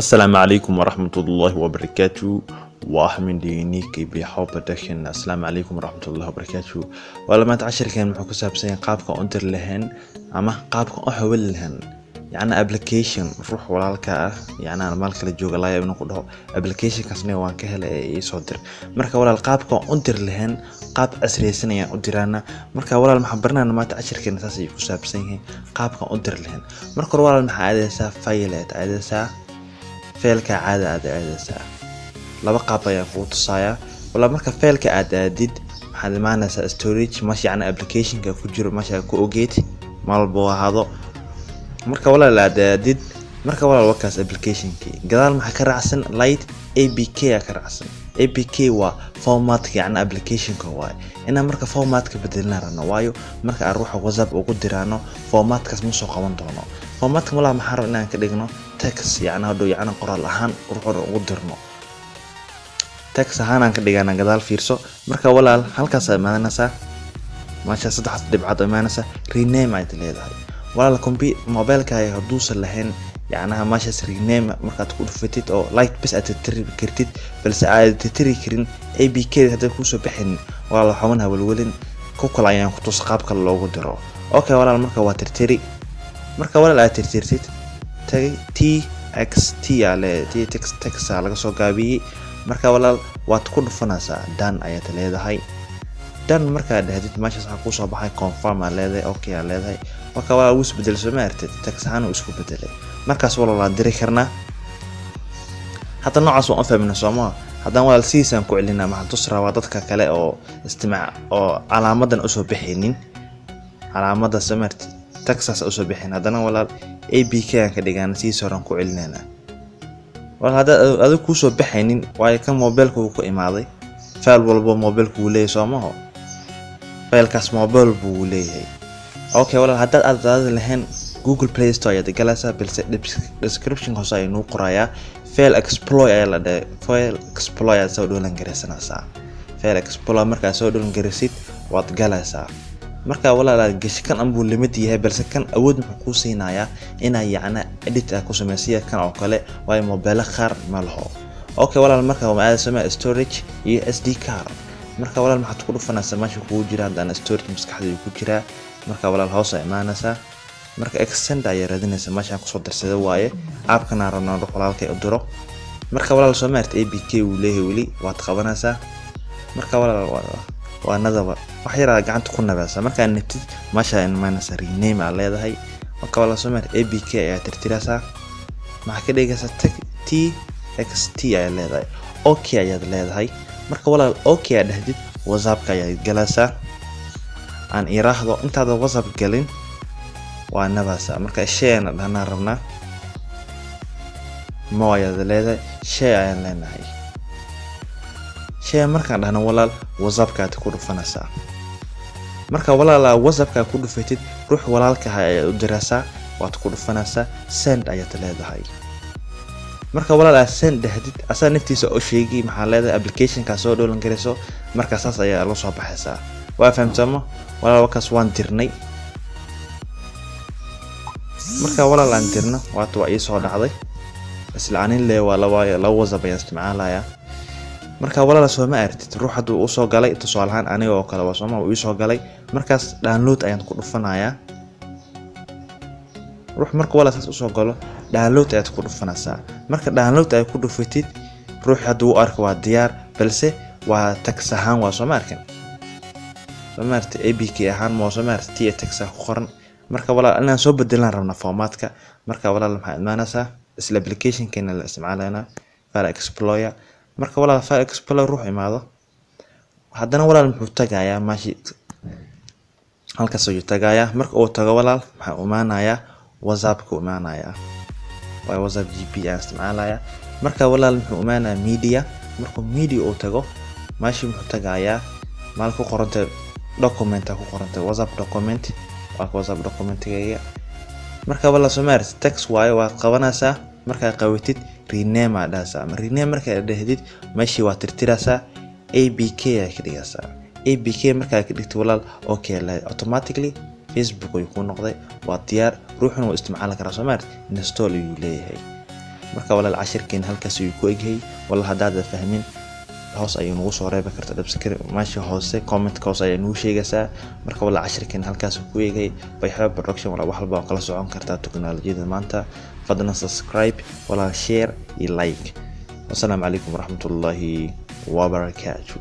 Asalaamu calaykum waraxmatullaahi wabarakaatu. Waa Axmed Unique Biixo Production. Asalaamu calaykum waraxmatullaahi wabarakaatu. Waa maanta cashirkan muxuu ku saabsan yahay qaabka u diri lahayn ama qaabka u xawili lahayn, yacni application ruux walaalka ah, yacni aan meel kala jooga, laga yaabo inuu ku dhaho applicationkaasna waan ka helay ee ii soo dir. Marka walaal, qaabka u diri lahayn qaab casriyeysan ayaan u diraana. Marka walaal, maxaan baranayna maanta? Cashirkeena saas ayuu ku saabsan yahay, qaabka u diri lahayn. Marka hore walaal, maxaa aadaysaa? File ayaad aadaysaa, fileka caada aad aadaysaa. Laba qaab ayaan kugu tusayaa walaal. Marka fileka aad aadid, maxaad imaanaysaa storage, meesha yacni applicationka ku jiro, meesha ku ogeyd meel walba uu ahaado. Marka walaal aad aadid, marka walaal wakaas applicationkii gadaal maxaa ka raacsan? Light APK aa ka raacsan. APK waa formatka yacni applicationka waaye. Inaan marka formatka bedelina rabno, waayo marka aan ruuxa WhatsApp ugu diraano formatkaas ma soo qaban doono. Formatka walaal maxaa raba inaan ka dhigno text, yacni hadhow yacni qoraal ahaan ruuxa ugu dirno, text ahaan aan ka dhigana. Gadaal fiirso. Marka walaal, halkaas aad imaanaysaa, meesha saddex dhibcood imaanaysaa, rename ayaad leedahay. Walaal, mobilkaaga hadduusan lahayn yacnaha meeshaas rename, markaad ku dhufatid oo light bes aad tirtiri kartid, balse aad tirtiri karin APK hadday kuusoo bixin, walaal waxawan hawalwelin, ku kale ayaan ku tus qaab kale loogu diro. Okay walaal, marka waa tirtiri. Marka walaal aad tirtirtid, TXT aa le T text, text aa laga soo gaabiyey. Marka walaal waad ku dhufanaysaa, done ayaad leedahay. Done markaad dhahdid, meeshaas waxaa kusoo baxay confirm aa leedahay, okay aa leedahay. Marka walaal wuu isbedelay, soo ma aragtid? Text ahaan uu isku bedelay. Markaas walaal waan diri karnaa. Hadda noocaas waan u fahmina, soomaa? Haddana walaal sidiisaan ku celinaa. Maxaan tus rabaa dadka kale oo istimaac oo calaamadan usoo bixinin, calaamada, soo ma aragtid, textaas usoo bixin. Haddana walaal APK aan ka dhigaana, sidiisa horaan ku celinayna. Walaal, haddaad adigu kuusoo baxaynin, waayo kan mobilka uu ku imaaday, file walbo mobilka wuu leeyahay, soo maho? Filekaas mobile buu leeyahay. Okay walaal, haddaad aad aadi lahayn, Google Play Store ayaad galaysaa, balse description hoose ayuu nuu qorayaa. File Explorer ayaa la dhahay. File Explorer ayaad soo download garaysanaysaa. File Explorer markaad soo download garaysid, waad galaysaa. Marka walaal aad gashi, kan anbuu limit yahay, balse kan awood muxuu kuu siinayaa inaa yacna edit aad ku samaysiya kan oo kale, waayo mobeelo qaar ma laho. Okay walaal, marka waa aadaysa storage iyo SD card. Marka walaal, maxaad ku dhufanaysaa meesha kugu jira? Haddana storage maskaxda ku jiraa. Marka walaal, hoos aa imaanaysaa. Marka Xender ayaa raadinaysa, meeshaan kusoo darsada waaye appkan aan rabnaa ruux walaalkay u diro. Marka walaal, soo maarta APK uu leeyahay weli, waad qabanaysaa. Marka walaal waa nadaba wax yar aad gacanta ku nabaysaa. Markaa nabtid, meesha imaanaysa, rename aa leedahay. Marka walaal, soo maarta APK ayaa tirtiraysaa, maxaa ka dhigaysaa? TXT ayaa leedahay, okay ayaad leedahay. Marka walaal okay aad dhahdid, WhatsAppka ayaad galaysaa. Aan iraahdo, intaada WhatsApp galin waa nabaysaa. Marka share na dhahnaa rabnaa, mo ayaad leedahay, share ayaan leenahay. Share markaan dhahno walaal, WhatsAppka aad ku dhufanaysaa. Marka walaal WhatsAppka ku dhufatid, ruux walaalkaha ayaad u diraysaa, waad ku dhufanaysaa, send ayaad leedahay. Marka walaal aad send dhahdid, asaa naftiisa oo sheegi maxaa leedahay applicationkaa soo download garayso. Marka saas ayaa la soo baxaysaa. Waa fahamsamo walaal? Wakaas waan dirnay. Marka walaal aan dirno, waata waa ii soo dhacday isla anin le, waa laba laba WhatsApp ayaan isticmaalayaa. Marka walaal, soo ma aragtid ruux hadduu usoo galay? Tusaale ahaan aniga oo kale waa, sooma uu iisoo galay? Markaas download ayaan ku dhufanayaa. Ruux marka walaal saas usoo galo, download ayaad ku dhufanaysaa. Marka download ay ku dhufatid, ruux hadduu u arko waa diyaar, balse waa text ahaan waa, soo ma arkin? Soo ma aragtid APK ahaan ma, soo ma aragtid t text ku qoran? Marka walaal, inaan soo bedelaan rabna formatka. Marka walaal, maxaa imaanaysaa? Isla applicationkeena la isticmaalaynaa, File Explorer. Marka walaal File Explorer ruux imaado, haddana walaal muxuu tagayaa? Meeshii halkaas ayuu tagayaa. Marka uu tago walaal, maxaa imaanayaa? WhatsAppka imaanayaa, waayo WhatsApp GB ayaan isticmaalayaa. Marka walaal, muxuu imaanayaa? Media. Markuu media uu tago, meeshii muxuu tagayaa? Maal ku qorantay document ku qorantay WhatsApp document. Waa WhatsApp documentigayga. Marka walaal, soo maaragtid text waayo? Waad qabanaysaa. Markaad qabatid, rename aad dhahaysaa. Rename markaad dhahdid, meeshii waa tirtiraysaa, APK ayaa ka dhigaysaa. APK markaad ka dhigtid walaal, okay, automatically Facebook ayuu kuu noqday, waa diyaar, ruuxuna wuu isticmaali karaa. Soo maaragtid? Install ayuu leeyahay. Marka walaal, cashirkeen halkaas ayuu ku egyahay. Walaal, haddaad fahmin, hoos ayuu nagu soo reebi karta dhabskar meesha hoose, commentka hoose ayaa nagu sheegaysaa. Marka walaal, cashirkeen halkaas ku egyahay. Bayxaba Production, walaal, wax walba oo kala socon kartaa teknolojiyada maanta. Fadlan subscribe walaal, share iyo like. Wasalaamu calaykum waraxmatullaahi wabarakaatu.